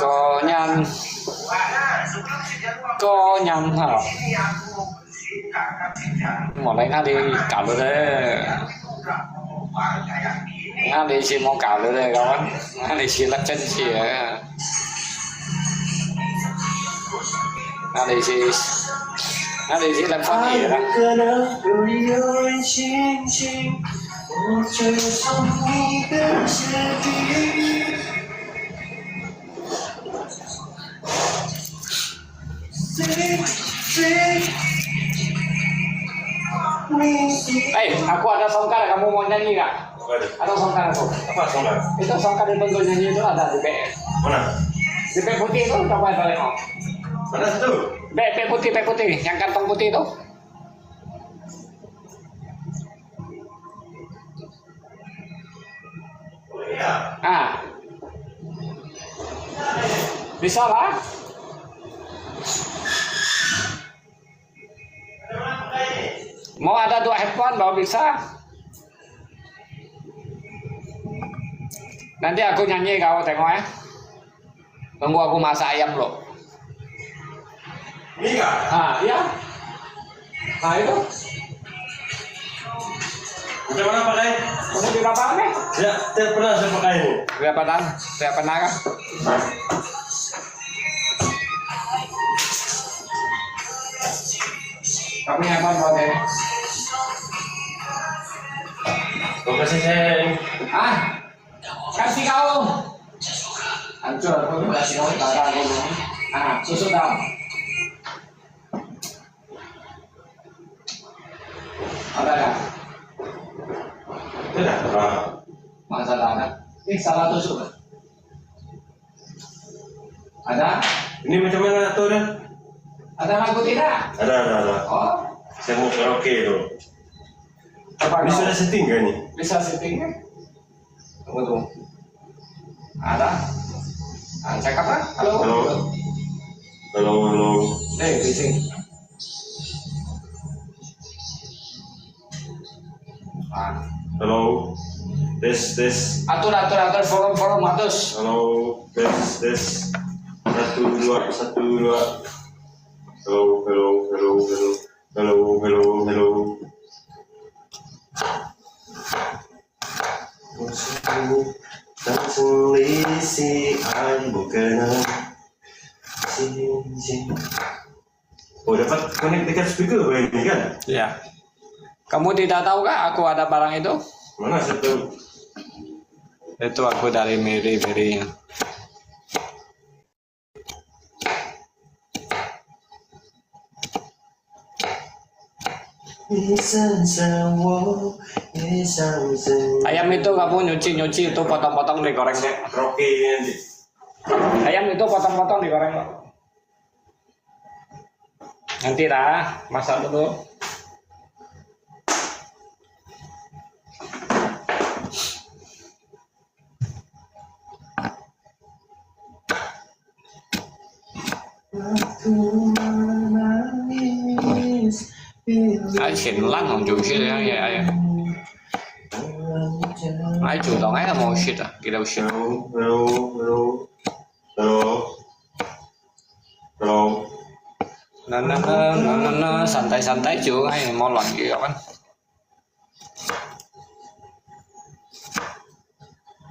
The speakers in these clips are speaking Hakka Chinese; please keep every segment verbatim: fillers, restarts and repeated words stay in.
Konyang, konyang ha. Mulai ngali kalut le. Ngali si mau kalut le, kawan. Ngali si lak chen si ya. Ngali si, ngali si lak chen si ya. Eh, aku ada songkar, kamu mau nyanyi nggak? Apa itu? Ada songkar aku. Apa songkar? Itu songkar di Bengkulu nyanyi itu ada di beg. Mana? Di beg putih itu, coba balik mau. Mana situ? Beg, beg putih, beg putih, yang kantong putih itu. Ah. Bisa lah? Mau ada dua headphone, baru bisa. Nanti aku nyanyi, kau tengok ya. Tunggu aku masak ayam dulu. Ini kah? Ah, iya. Ah, itu. Udah pernah pakai? Kamu juga pakai? Tidak, tidak pernah saya pakai ini. Tidak pernah, tidak pernah kah? Kamu yang apa pakai? Terima kasih, sayang. Ah, kasih kau. Hancur, aku kasih kau, tak ada aku. Ah, susu kau. Ada kah? Tidak, Pak. Masa tak ada? Eh, salah tusuk kah? Ada? Ini macam mana tu dah? Ada lagu tidak? Ada, ada, ada. Oh. Saya mau karaoke tu. Apa kau? Bisa ada setting kah ni? Bisa setting kah? Tunggu, tunggu. Ada. Ah, cakap lah. Halo. Halo. Halo, halo. Eh, bising. Ah. Halo. Tes, tes. Atur, atur, atur. Volume, volume, atur. Halo. Tes, tes. Satu, dua, satu, dua. Halo, halo, halo, halo. Halo, halo, halo. 我是你，但是你是爱不可能。静静。Oh, dapat connect dekat speaker apa ini kan? Ya. Kamu tidak tahu kah aku ada barang itu? Mana saya tahu? Itu aku dari Miri, Miri. 你深深我也深深。 Ayam itu kamu nyuci-nyuci itu potong-potong digoreng deh. Rocky nanti. Ayam itu potong-potong digoreng kok. Nanti lah, masak dulu. Ai, sing lang ang juicy ya, ya, ya. Ai, chủ động ai, mau shit à, kita shit. Hello, hello, hello, hello, hello. Nah, nah, nah, nah, nah, nah, santai-santai juga, ai, mau lanjut kan.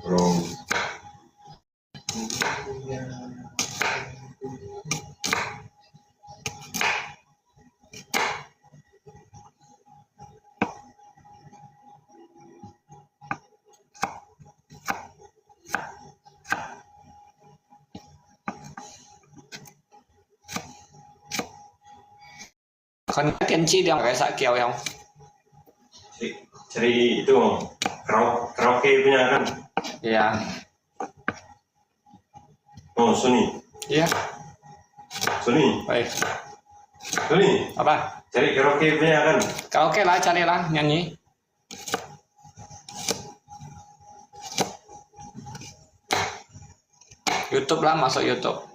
Hello. 看天气了，该撒娇呀。Cari, cari itu, karaoke, karaoke punya kan? Iya. Oh, Sony. Iya. Sony. Baik. Sony. Apa? Cari karaoke punya kan? Karaoke lah, carilah nyanyi. YouTube lah, masuk YouTube.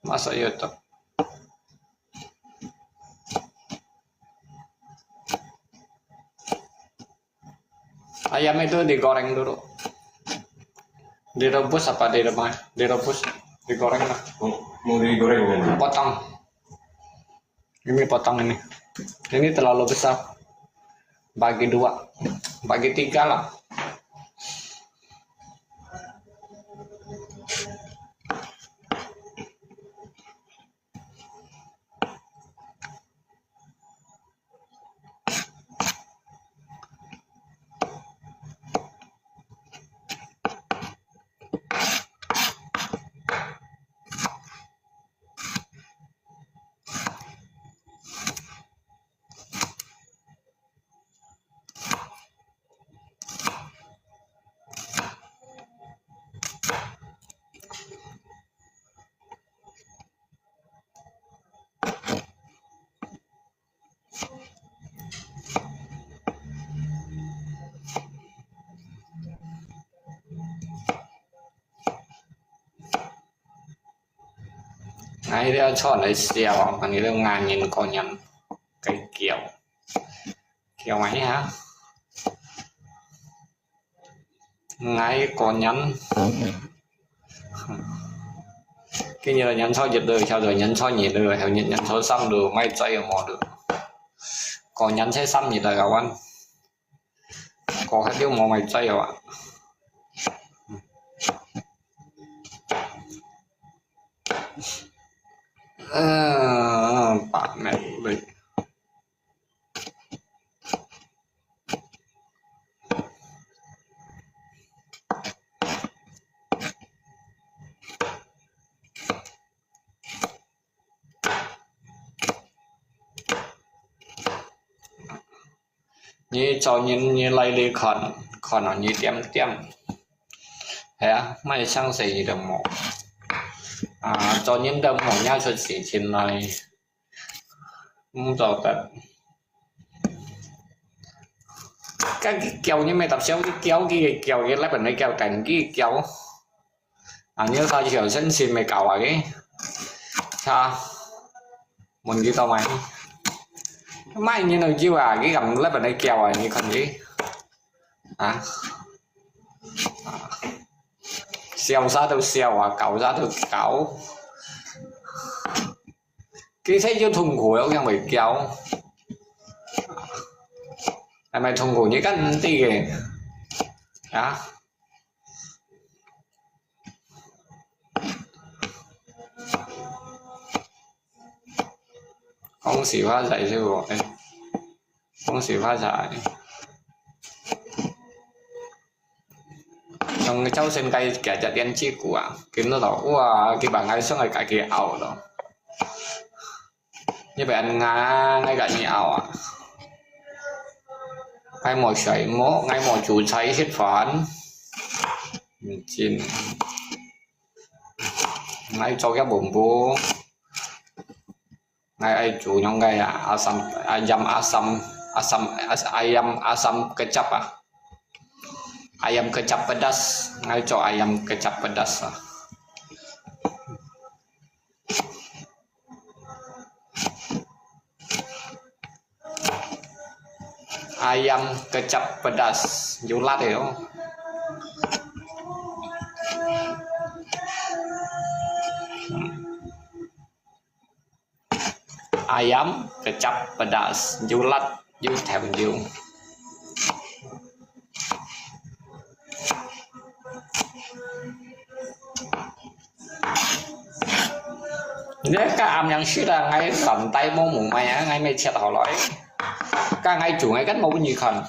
Masa YouTube. Ayam itu digoreng dulu. Direbus apa direbus? Direbus, digoreng lah. Mau, mau digoreng kan? Potong. Ini potong ini. Ini terlalu besar. Bagi dua. Bagi tiga lah.𠊎這坐來笑，看你這牙齦過年，該叫，叫麼个啊？ 𠊎過年，今日年初一了，曉得年初二了，還有年，年初三了，買齋無了。過年才三日來个玩，過下就無買齋了啊。嗯，白命了。 你做人你來這看，看到你點點。係啊，莫詳細你都無。啊，做人都無惹出事情來。 毋做得。該佢叫你乜搭笑，佢叫佢个叫，佢來本來叫，等佢叫。啊，你要他小心心个搞啊个。他，問佢到買。買你都叫啊，佢敢來本來叫啊，你看佢。啊。啊。笑啥都笑啊，搞啥都搞。 佢才有痛苦，有樣會叫。係咪痛苦？你敢毋知个？啊？恭喜發財師傅，欸，恭喜發財。 用朝晨該幾隻電子鼓啊，見到，哇，佢把𠊎想愛家己拗咯。你別人啊，𠊎甲你拗啊。𠊎無睡目，𠊎無煮菜食飯。毋真。𠊎做个本部。 𠊎愛煮樣个啊，asam，ayam asam，asam，as-，ayam asam kecap啊。Ayam kecap pedas，𠊎做ayam kecap pedas啊。Ayam kecap pedas，有辣个哦。 Ayam kecap pedas，又辣又甜又。你个暗樣食啦，𠊎藍帶毛毛賣啊，𠊎乜切好來。該𠊎煮，𠊎根本無分你看。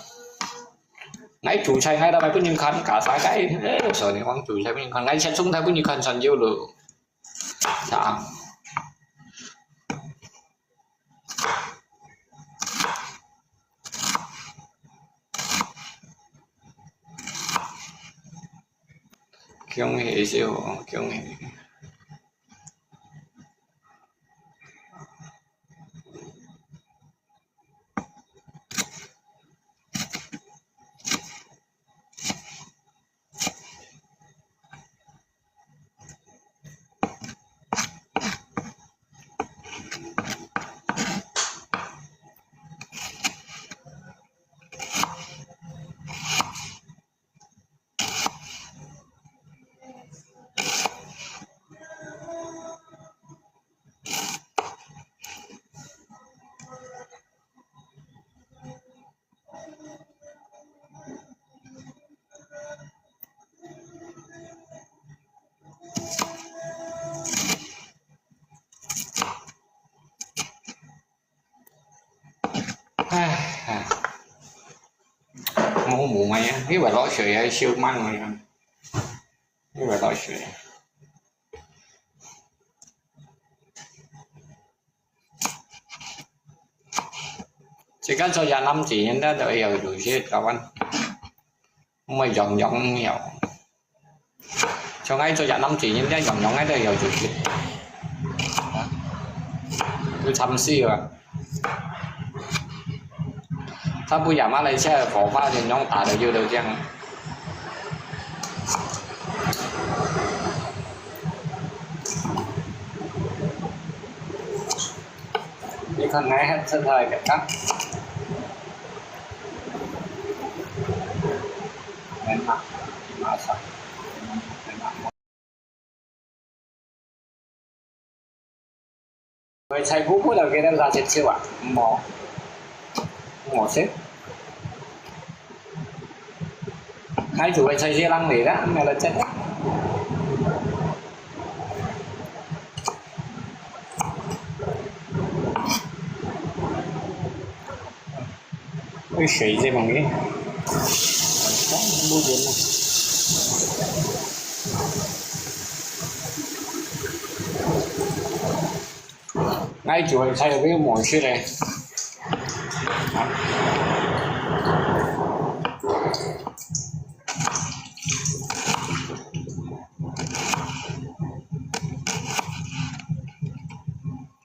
𠊎煮菜，𠊎都無分你看，假啥个？欸，所以你講煮菜分你看，𠊎切菜都無分你看，算有咯。 啥？恭喜師傅，恭喜！好無味啊，因為落水啊，燒燜啊，因為落水啊。自家做越南子，人家都有煮食，kawan。 毋會樣樣有。像𠊎做越南子，人家樣樣𠊎都有煮食。有參試啊。他不亞馬來西亞的火鍋，人家打的就都這樣。 你看𠊎還出來个啊？Enak, masak. Enak. 會菜脯脯就記得拿去切啊，無，無切。𠊎煮个菜係冷个啦，無得切。 會水這方面，不行了。𠊎煮个菜有無好食个？啊。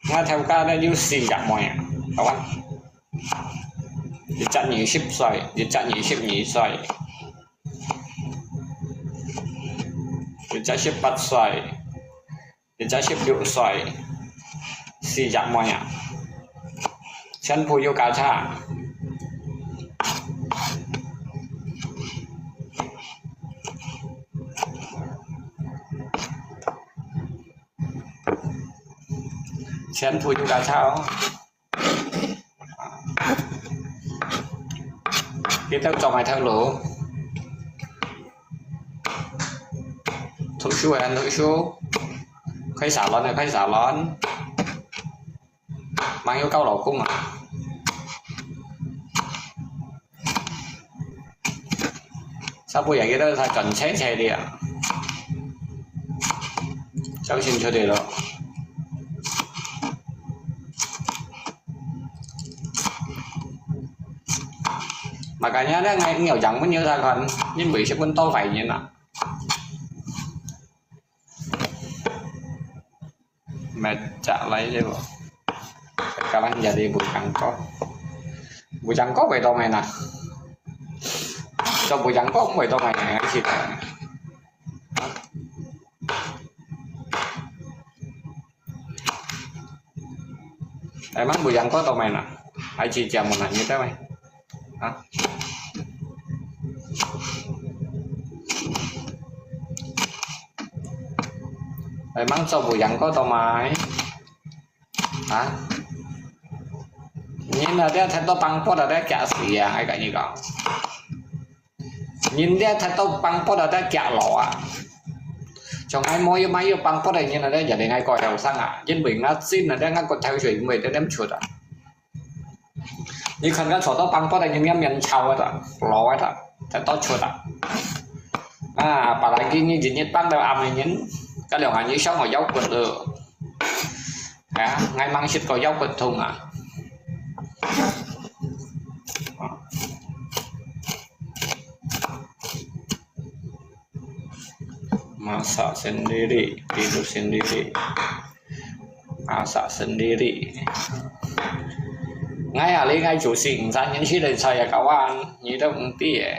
𠊎頭家咧有四隻妹啊，好啊。一隻二十歲，一隻二十二歲，一隻十八歲，一隻十六歲，四隻妹啊，全部有加差。 全部有加差哦。佢兜做埋頭路，讀書个還讀書，開沙龍个開沙龍，吂有交老公啊。 Sapo ya kita sa chon che che dia. Chau sin chu de lo. Makanya dia ngai ngiau jang mun yu sa kon, yin bui shi pun to fai yin a. Mệt chả lấy chứ bộ. Sekarang jadi bujang kok. Bujang kok vậy đâu mày nè. Cho bujang kok vậy đâu mày nè, cái gì nè. Emang bujang kok tau mày nè. Ai chỉ chả một nè, như thế mày. Hả? Ai mang cho bùi yang có tao mai. Hả? Nhìn là đeo thật tao băng bó là đeo kia xì à, ai cả như có. Nhìn đeo thật tao băng bó là đeo kia lỏ à. Trong ai mua yêu mai yêu băng bó là nhìn là đeo giờ này ngày coi đầu sang à. Nhìn bình ngã xin là đeo ngã cột theo chuyện mười đeo đếm chuột à. Ni khan ka chhawh tawh pang pawt a ngiam ngiam ngiam chau a ta, law a ta, ta tawh chhut a. A, apalagi ni jin nyet pang da am ni nyin, ka liang a ni shong a yau kut le. A, ngai mang shit ko yau kut thung a. Masak sendiri, tidur sendiri. Masak sendiri. Ngai a li ngai chủ sự, nsan nhân sĩ lên xoay a kawan, ni đâu cũng tía.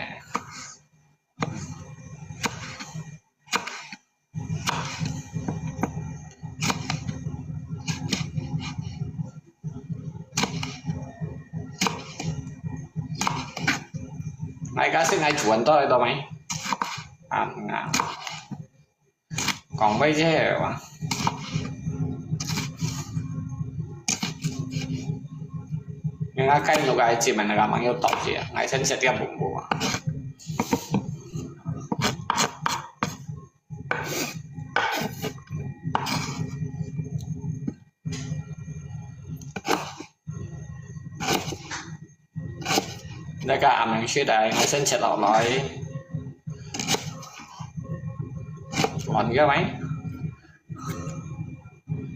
Ngai ka sing ngai chuan to to mai. An nga. Kong bai je wa. Nga kai no gai chi man ga mang yo to je. Ngai sen se tiam bung bo. 那个阿明雪的，我先切落來。換个咩？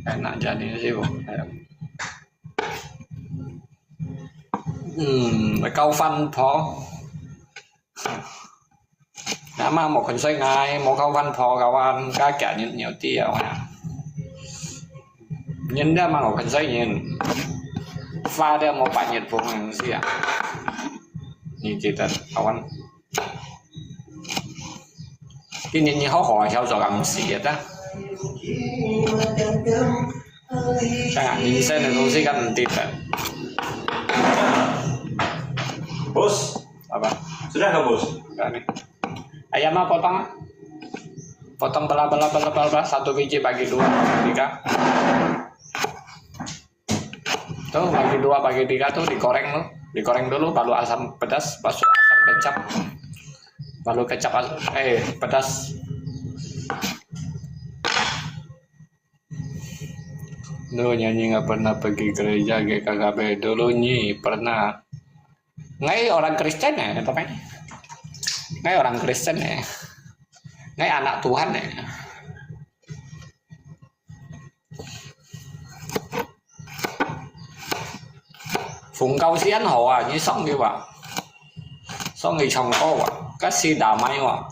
哎，那家的是不？嗯，高翻婆。 阿媽無肯洗𠊎，無交番婆，交番家家人有啲啊。人家嘛無肯洗人，花掉無半日風个東西啊。你記得，好玩。今年你好好啊，小做个東西啊，像啊，人生的東西，看你记得。 Bos, Apa? Sudah kah, Bos? Enggak nih. Ayam apa potong? Potong belah, belah, belah, belah, belah. Satu biji bagi dua, bagi tiga. Tuh, bagi dua, bagi tiga tuh digoreng tuh. Digoreng dulu, baru asam pedas, baru asam kecap. Baru kecap as- eh, pedas. Dulu nyanyi nggak pernah pergi gereja G K K B. Dulu nyi pernah. Ngai orang Kristen eh, apa kan? Ngai orang Kristen eh. Ngai anak Tuhan eh. Phùng Cao Sian hổ à, như sông đi wa. Sông đi chong ko wa. Kasi damai wa.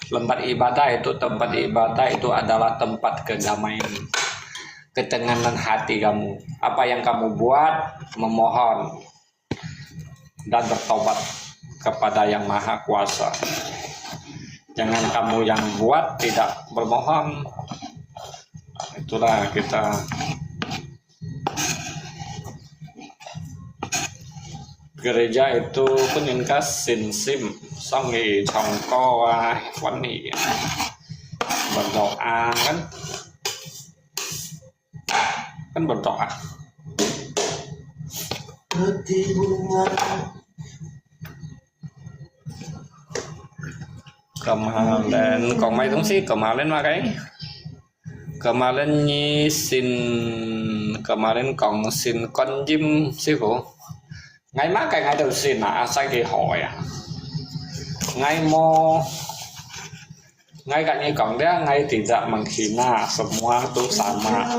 Tempat ibadah itu, tempat ibadah itu adalah tempat kedamaian. Ketenangan hati kamu. Apa yang kamu buat, memohon dan bertobat kepada Yang Maha Kuasa. Jangan kamu yang buat tidak bermohon. Itulah kita gereja itu pun yang kasih sim, song i chong ko ah, wan ni berdoa kan, kan berdoa. Kemarin, kau mai tông si kemarin makai. Kemarin nyi sin, kemarin kong sin kon jim siku. Ngai makai ngai tau sin ah, sai ki hoi ah. Ngai mo, ngai kat nyi kong dia, ngai tidak menghina, semua tu sama.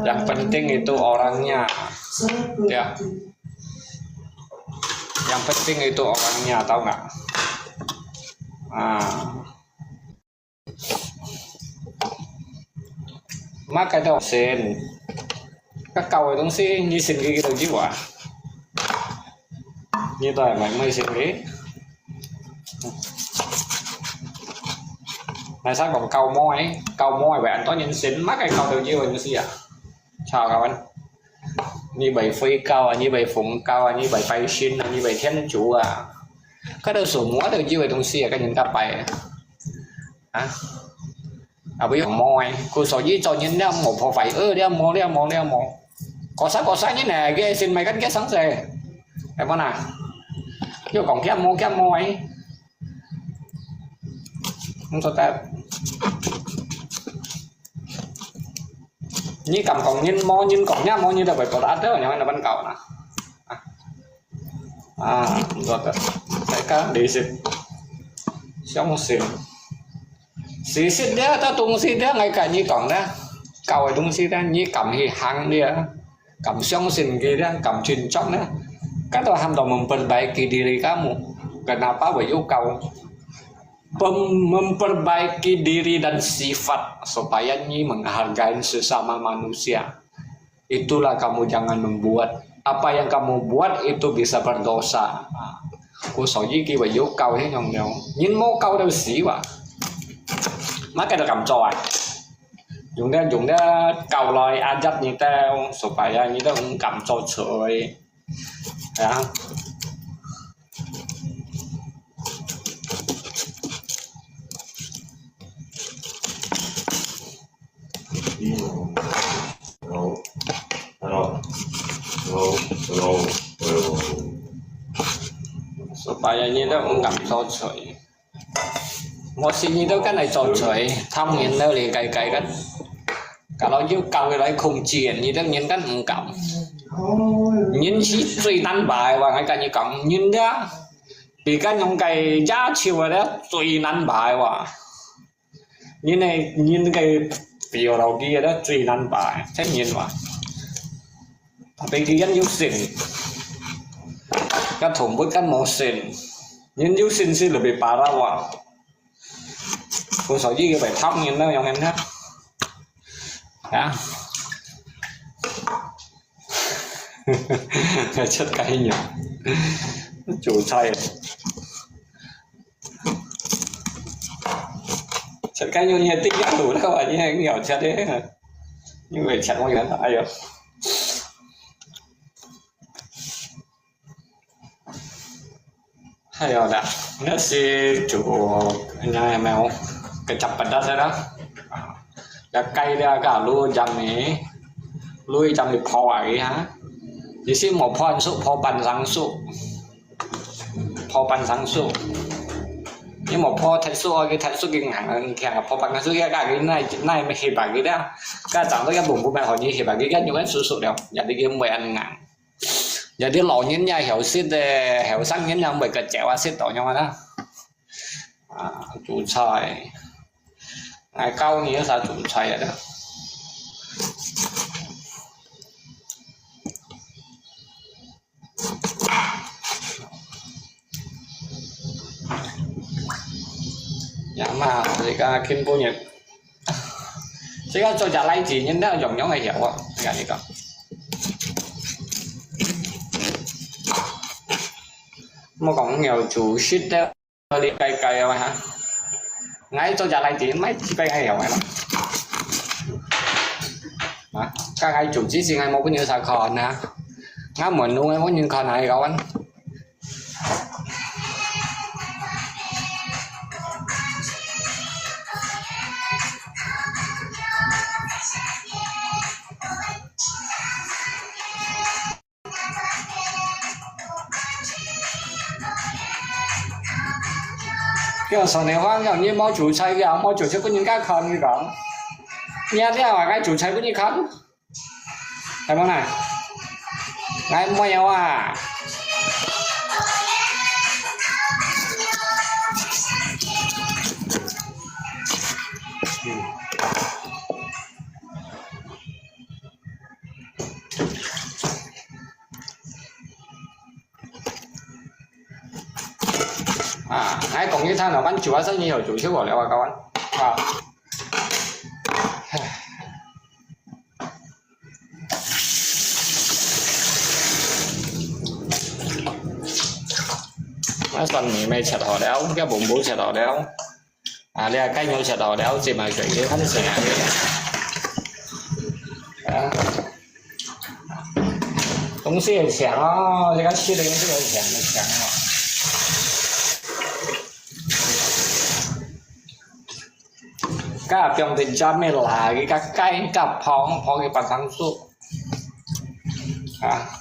Yang penting itu orangnya. Ya. Yang penting itu orangnya, tahu nggak? Ah. Makai tau sin. Các cậu ấy cũng xin, như xin cái đầu chứ hả? Như tôi mà mới xin cái. Này sao còn cậu môi, cậu môi vậy anh có nhân xin, makai cậu đầu chứ hả? Như xin à? Chào cậu anh. Như vậy Phi Cao à, như vậy Phùng Cao à, như vậy Pai Shin à, như vậy Thiên Chủ à. Cái đầu số mua đầu chứ vậy đồng si à, cái những cặp bài à. À. À, bây giờ mò ai, cô số gì cho nhân đeo mò phô phải, ơ, đeo mò, đeo mò, đeo mò. Có sao, có sao như này, cái xin mày cắt cái sáng xe. Em nói nè. Yo còn kia mò, kia mò ai. Không sao ta. Nyi kam kong nyin mo, nyin kong nya mo, nyi da bai pot ate, nyawa na ban kau na. Ah, ngot ta. Sai ka, di sit. Siang sin. Si sit dia, ta tung sit dia, ngai ka nyi kong dia. Kau ai tung sit dia, nyi kam hi hang dia. Kam siang sin ki dia, kam chin chok dia. Ka to ham to memperbaiki diri kamu. Kenapa bayu kau? Pem- memperbaiki diri dan sifat supaya nyi menghargai sesama manusia. Itulah kamu jangan membuat. Apa yang kamu buat itu bisa berdosa. Ku so yi ki wa yu kau he nyong nyong. Nyin mo kau da si wa. Makai da kam cho ai. Yung da, yung da kau loi ajat nyi tao supaya nyi tao kam cho choi. Ya. Supaya nyi tao ung kam cho choi. Mo si nyi tao kan ai cho choi, tham nyin tao li kai kai kan. Kalau yu kau lai khung chien, nyi tao nyin kan ung kam. 人係最難排哇，𠊎跟你講，人呀，比該種个野獸个咧最難排哇。人个，人个biology个咧最難排，真人哇。Tapi佢人有性，該動物間無性，人有性係lebih parah哇。 Kung所以佢會討人啦，用人啦。啊，出雞肉，做菜。出雞肉你係點樣做啦？你係咬切个，你會切我樣，哎喲。 還有啦，該係煮，該有無？Kecap pedas啦。Ya，雞啦，該滷一陣呢，滷一陣呢泡下去哈。你係無泡熟，泡半生熟，泡半生熟。你無泡忒熟，佢忒熟佢硬，佢泡半生熟，佢該佢哪哪會翕下去啦？該長到一半半，好你翕下去，該肉該熟熟了，也你佢毋會恁硬。 有兜老人也曉食个，後生人也毋會个少啊，食到樣啊啦。啊，煮菜，𠊎教你一下煮菜啊啦。呀嘛，這個今晡日，這個做隻例子，你兜樣樣會曉啊，𠊎跟你講。 莫講有煮食个，你該該个哈。𠊎做隻例子，毋係只係𠊎曉个啦。啊，該𠊎煮之前，𠊎無分人儕看啊。𠊎問路，𠊎分人看啊，你講。 叫說你話，你無煮菜个，無煮菜分人家看，你講。你啊，你啊，𠊎煮菜分你看，係無呢？𠊎無有啊。嗯。 啊，𠊎講一攤咯，恁久啊，生意有九千五了啊，各位。啊。𠊎蒜泥乜切好了，該紅布切好了。 啊，你啊，雞肉切好了，接埋佢，佢很香啊。啊，東西很香哦，這個吃的東西很香，很香哦。該放點加咩啦，佢个雞加放，放佢半生熟。啊，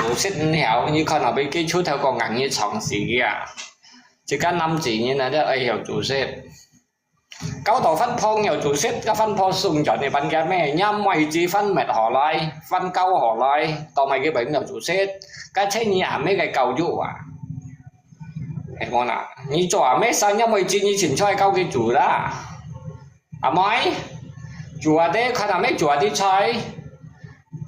有食毋曉，你看下，佢个手頭講硬，你長時間啊。 自家男子人啊，這愛曉煮食。搞到番婆曉煮食，該番婆送轉去分佢咩？若妹子番搣好來，番搞好來，到尾佢會曉煮食，該係你阿姆个教育啊。係無啦？你做阿姆生若妹子，你清楚教佢煮啦。阿妹，煮啊啲，看阿姆煮啊啲菜。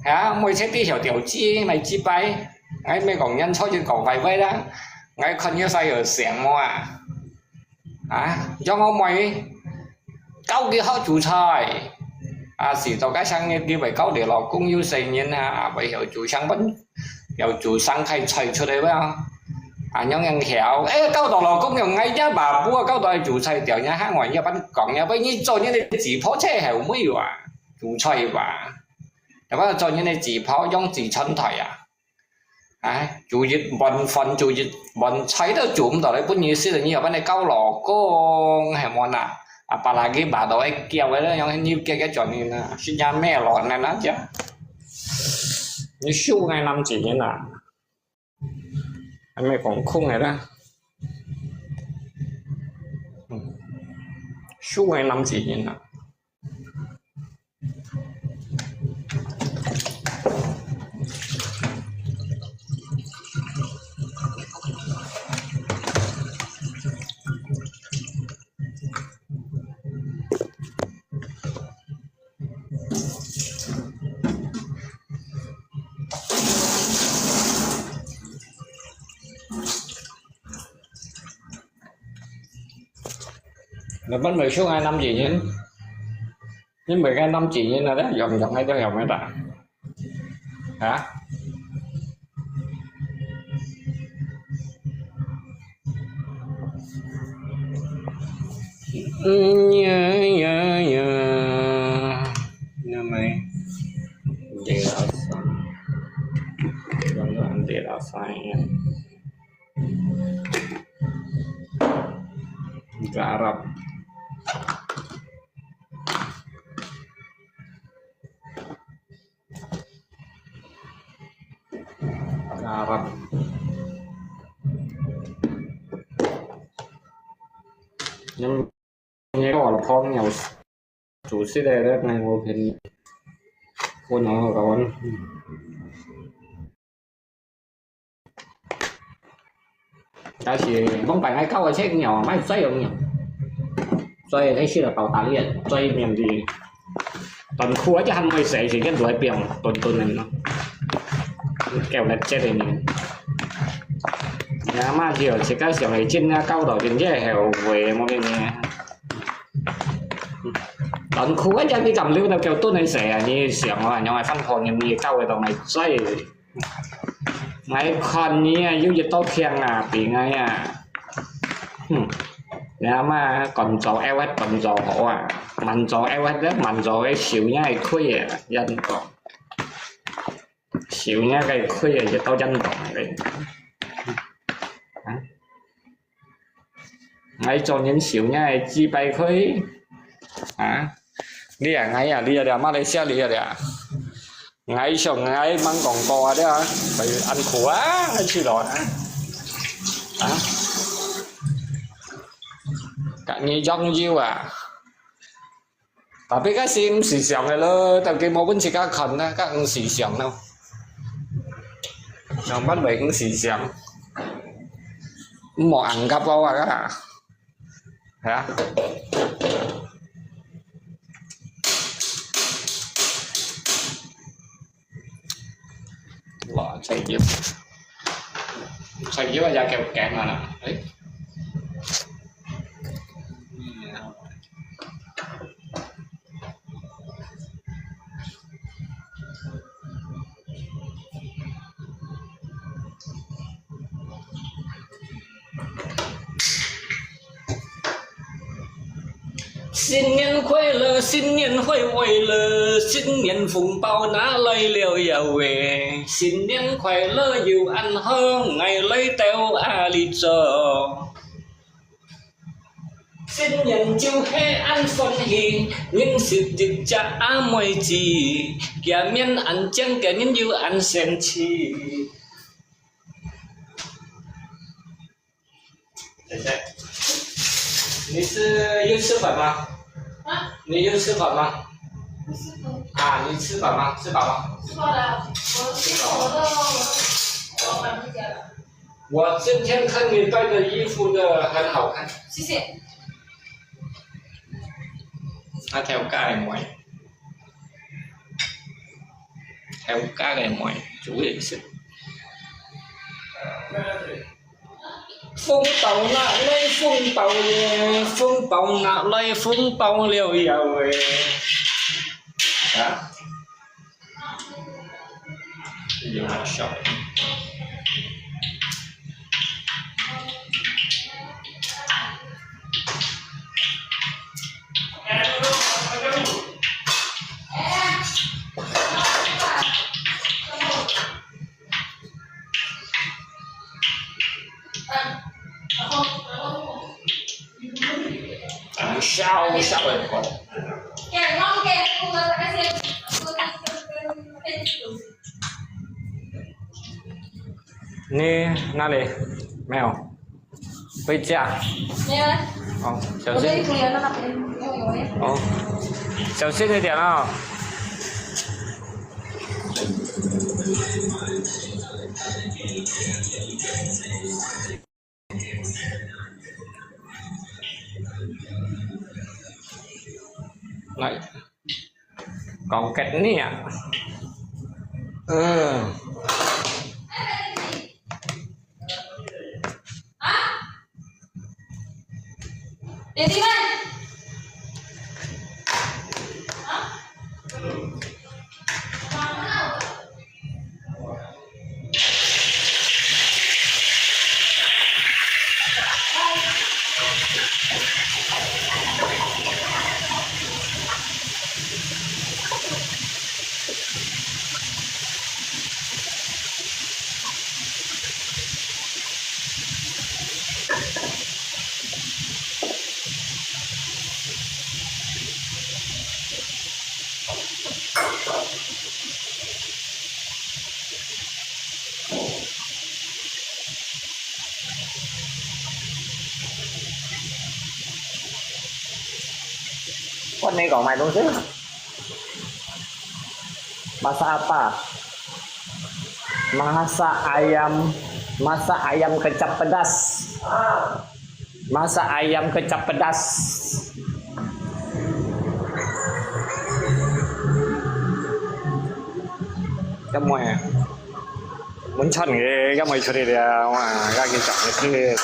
啊，妹切啲曉調子，咪知擺。𠊎毋係講人錯，就講壞話啦。𠊎看你細有成無啊？ 啊，讓阿妹教佢好煮菜。啊，遲到該生日佢會教佢老公有細人啊，會曉煮上飯，曉煮生開菜出來啊。啊，樣樣曉，誒，教到老公用𠊎這爸母啊，教到愛煮菜，調人喊𠊎這般講，這般你做人个子婆切後尾啊，煮菜吧。這般做人个子婆，養子傳代啊。 唉，煮一碗飯，煮一碗菜都煮毋到來分你食，你又分你教老公，係無啦？啊，apalagi罵到愛叫个，用你叫个轉你啦，新加坡亂个啦，這。你輸个男子人啊，還沒講空个啦。嗯，輸个男子人啊。你們無想愛男仔人，你無愛男仔人啊，用用該種用个啦，啊？嗯呀呀呀，那麼，這个，這个，這个。 Garap. Garap. Yang ini kalau phong yang susah deh, deh, ngai mau pin. Kau nyawa kawan. Tapi，往擺𠊎教个細人仔，莫嘴用，嘴个係个到大力，嘴面的。短褲啊，這還會洗，是跟嘴變，短短个呢。叫來接个呢。你阿媽就自家想个，真正教到真正後悔，莫跟你。短褲啊，這你敢留到叫短个洗啊？你想啊，你還犯好，你教个到莫嘴。 𠊎看你啊，有一道病啊，病啊呀！哼，你阿媽講做awet，講做好啊，慢做awet咧，慢做个手也會開啊，人講，手也會開啊，一道人講个。啊？ 𠊎做人手也係幾百塊啊！你啊，𠊎啊，你啊，你啊，馬來西亞你啊，你啊！𠊎想𠊎吂講過啊，你啊，佢恁苦啊，𠊎去咯啊！啊！甲你養有啊！ Tapi該係毋時常个咯，但佢無分自家看啦，該毋時常咯。上班會毋時常，莫硬甲包啊，係啊。哇，菜葉，菜葉也夠驚啊啦，誒。 新年快樂，新年會會樂，新年紅包拿來了呀喂！新年快樂又恁好，𠊎來兜阿里做。 新年就係恁歡喜，認識一隻阿妹子，見面恁靚，見人又恁生趣。謝謝。你是有吃飯嗎？啊？你有吃飯嗎？不是。啊，你吃飯嗎？吃飽嗎？吃飽了，我吃飽，我都，我都，我晚回家了。 我今天看你戴的衣服的很好看。謝謝。啊，頭家个妹，頭家个妹，主要係。紅包拿來，紅包了，紅包拿來，紅包了呀喂！啊？ 有好笑。啊，笑，笑得很快。你哪裡？沒有。回家。沒有啊。哦，小心。我跟你讲，那边没有，没有。哦，小心一點哦。 來，講吉利啊。嗯。弟弟们，啊？Buat ni kau mai tungsi. Masak apa? Masak ayam, masak ayam kecap pedas. Masak ayam kecap pedas. Kamoi. Mun chan ke, kamoi churi dia, wah, kaki chak ke.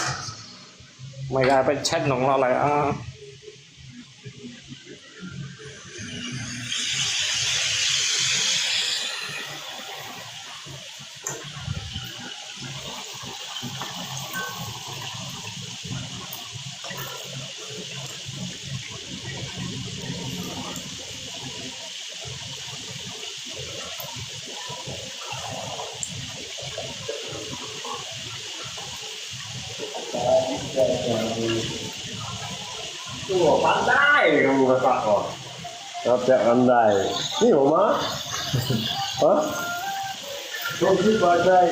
Mai ka pe chat nong lo lai a. 我 pandai kamu masak kok. Siapa pandai? Ni Oma? Hah? Kau si pandai.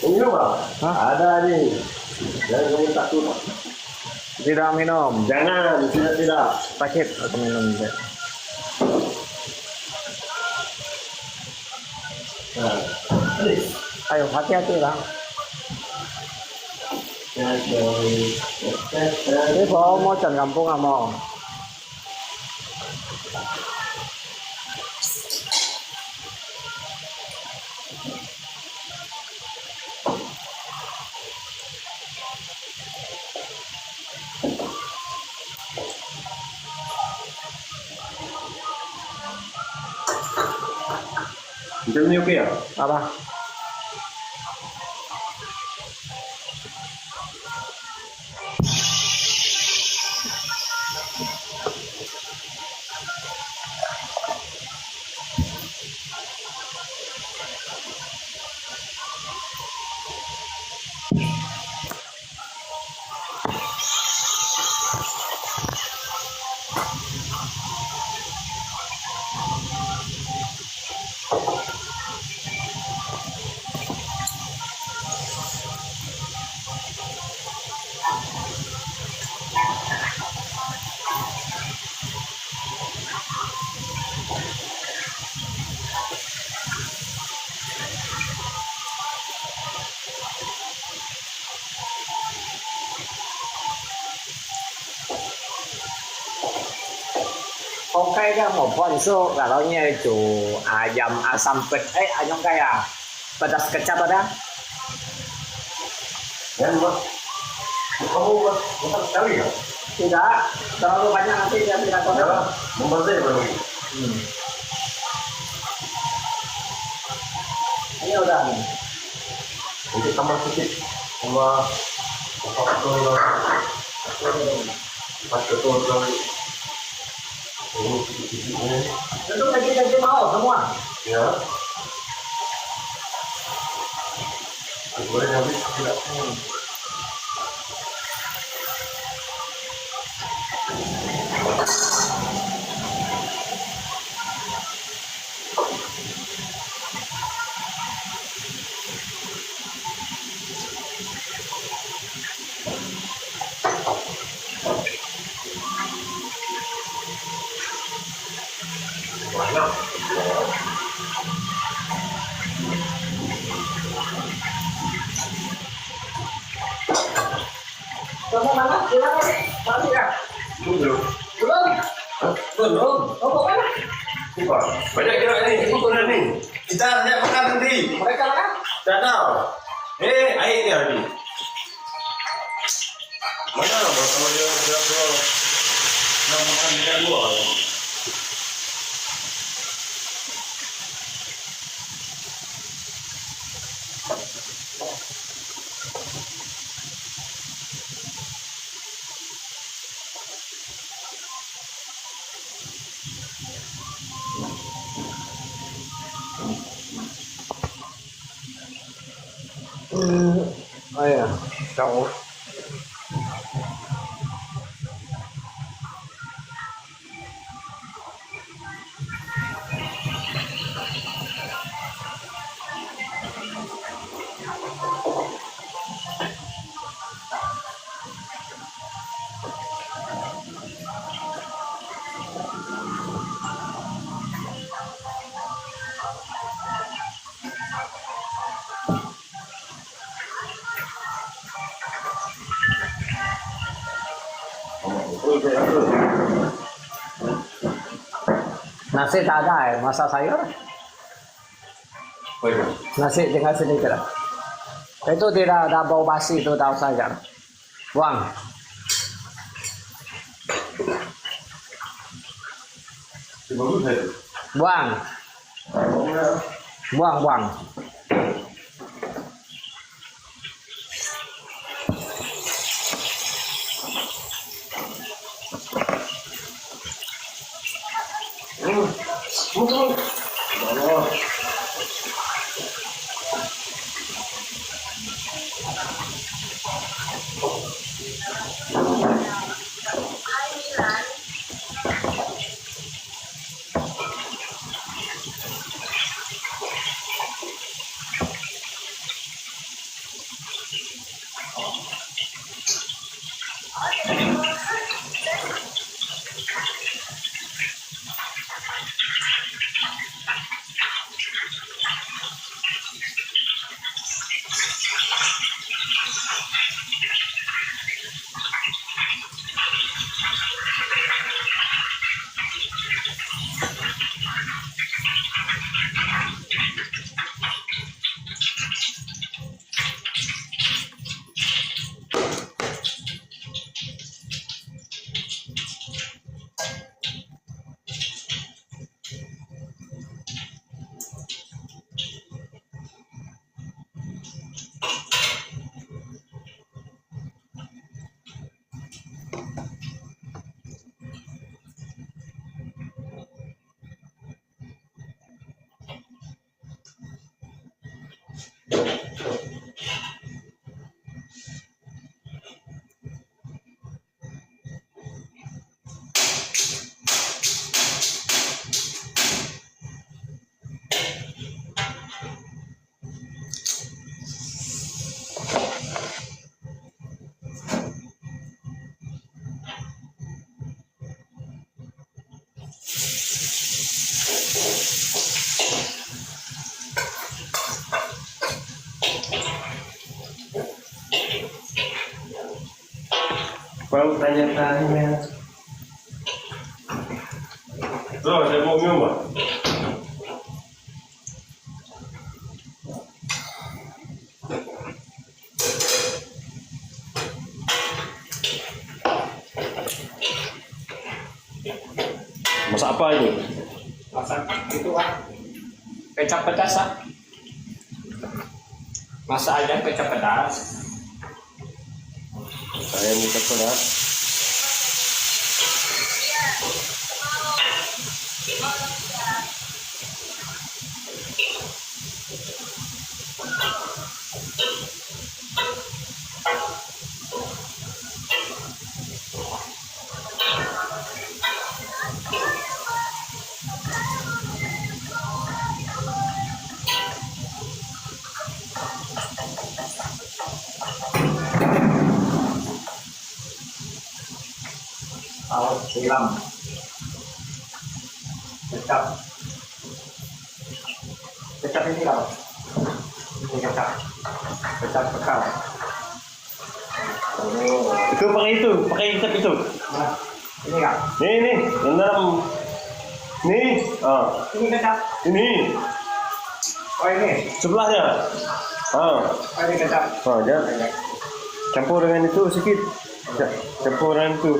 Ini Oma? Hah? Ada ni. Jangan kamu takut. Tidak minum. Jangan, tidak, tidak. Sakit aku minum je. Nah, ini. Ayo, hati-hati lah. Ini po, mau cari kampung ah, mau. Macam ni okey ah? Apa? Okey, kamu puan so kalau nya itu ayam asam ped, eh, ayam kaya pedas kecap ada? Ya, Mas. Kamu buat besar sekali ya? Tidak, terlalu banyak nanti dia tidak kotor. Ya, membazir lagi. Hmm. Ini udah. Nanti tambah sikit. Tambah. Tambah betul lah. Pas betul lah. Ini sikit-sikit ni. Tentu kaki-kaki mau semua. Ya. Boleh habis tidak? Hmm. Kamu mana? Pulang kan? Mati kah? Belum. Belum? Hah? Belum. Kamu mana? Bukan. Banyak gerak ni. Ikut orang ni. Kita nak makan nanti. Mereka mana? Tak tahu. Eh, air ni ada. Mana? Kalau dia, dia, 嗯，哎呀，搞。Nasi tak ada, eh, masak sayur. Nasi dengan sini je lah. Itu tidak ada bau basi, itu tahu saja. Buang. Buang. Buang, buang. Bau tanya-tanya. Tuh, ada bau minum, Bang. Masak apa itu? Masak itu, ah, kecap pedas, ah. Masak ayam kecap pedas. Ayam kecap pedas. Saus tilam. Kecap. Kecap ini apa? Ini kecap. Kecap bekal. Oh. Itu pakai itu, pakai kecap itu. Mana? Ini, Kak? Ni, ni, yang dalam. Ni, ah. Ini kecap. Ini. Oh, ini. Sebelahnya. Ah. Oh, ini kecap. Ah, ya. Oke. Campur dengan itu sikit. Ya, campur dengan itu.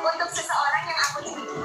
Untuk seseorang yang aku cintai.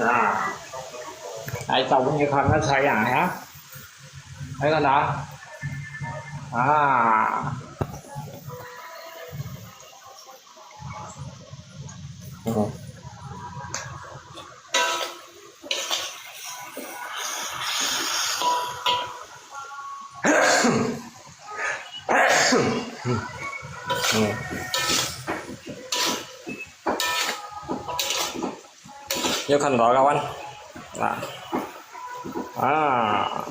啊，來，找你看个菜啊，哈？還有哪？啊。嗯。 有看到kawan? Nah. Ah.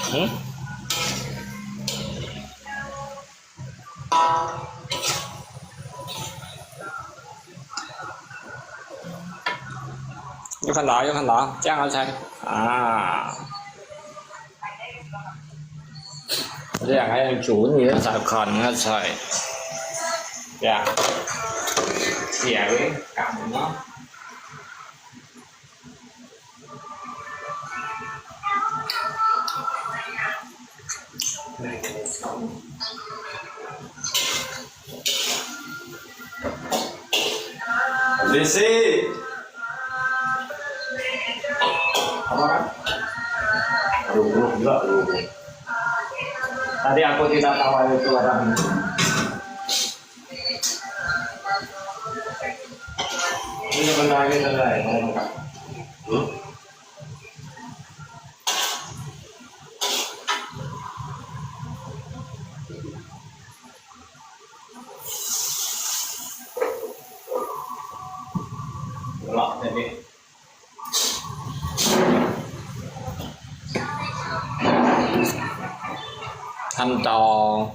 Hmm? 有看到，有看到，這樣个菜啊。這樣還有煮你个菜，看你个菜，這樣，這樣个感覺。 有 Besi. Apa kan? Aduh, buruk juga, aduh. Tadi aku tidak tahu itu ada. Ini sebentar lagi selesai. Hmm? Gelap tadi. Ăn tau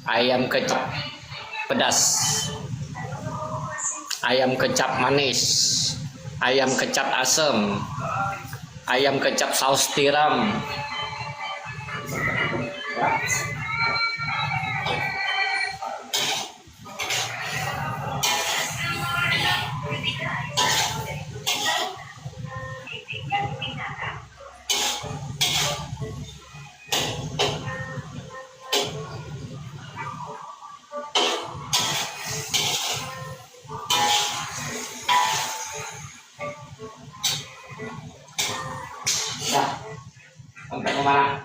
ayam kecap pedas, ayam kecap manis, ayam kecap asam, ayam kecap saus tiram. Dah. Sampai ke mana?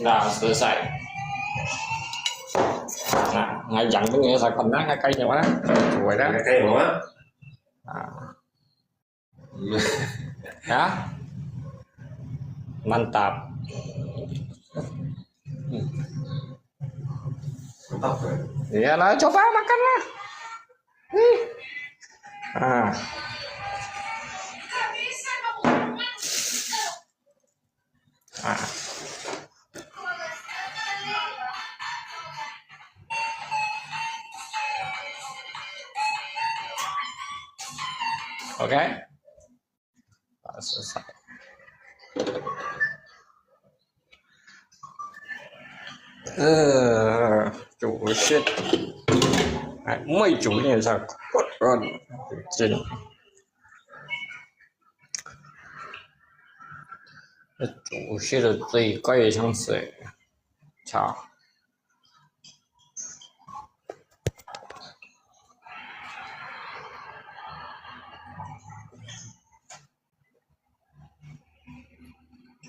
Nah, selesai. Nah, ngayang pun ya, saya kena ngakai nyawa. Cuy dah. Ngakai nyawa. Nah. Ya? Mantap. Mantap, ya? Iyalah, coba makan lah. Nih. Ah. Ah. OK。 啊，是啥？呃，主食，哎，每种颜色，嗯，真，主食的最贵像是，操。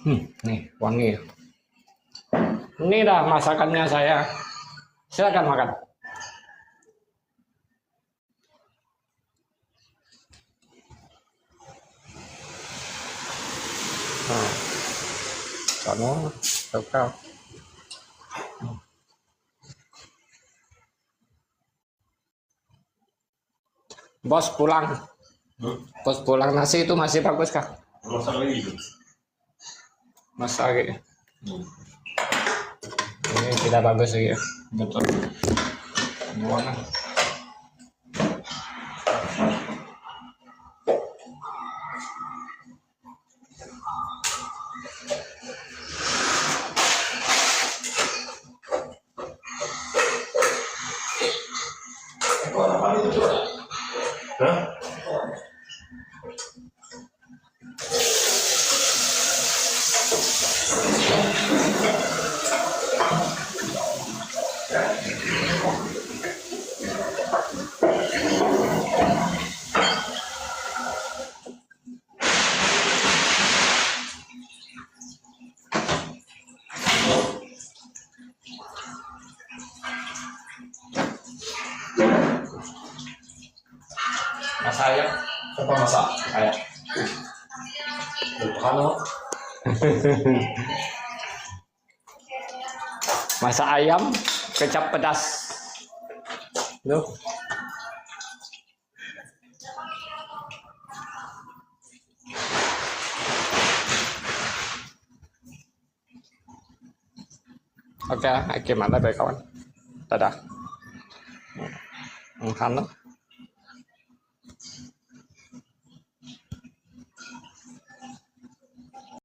Hmm, nih, wangi. Ini dah masakannya saya. Silakan makan. Nah, sono, tau kau. Bos pulang. Hmm? Bos pulang, nasi itu masih bagus kah? Masak lagi itu. Masak lagi. Hmm. Ini tidak bagus lagi. Betul. Gimana? Masak ayam, coba masak ayam. Tuhan, oh. Masak ayam, kecap pedas. Tuh. OK, hay kimmade peuhkawán. Dadah. Hm, hm, han lo.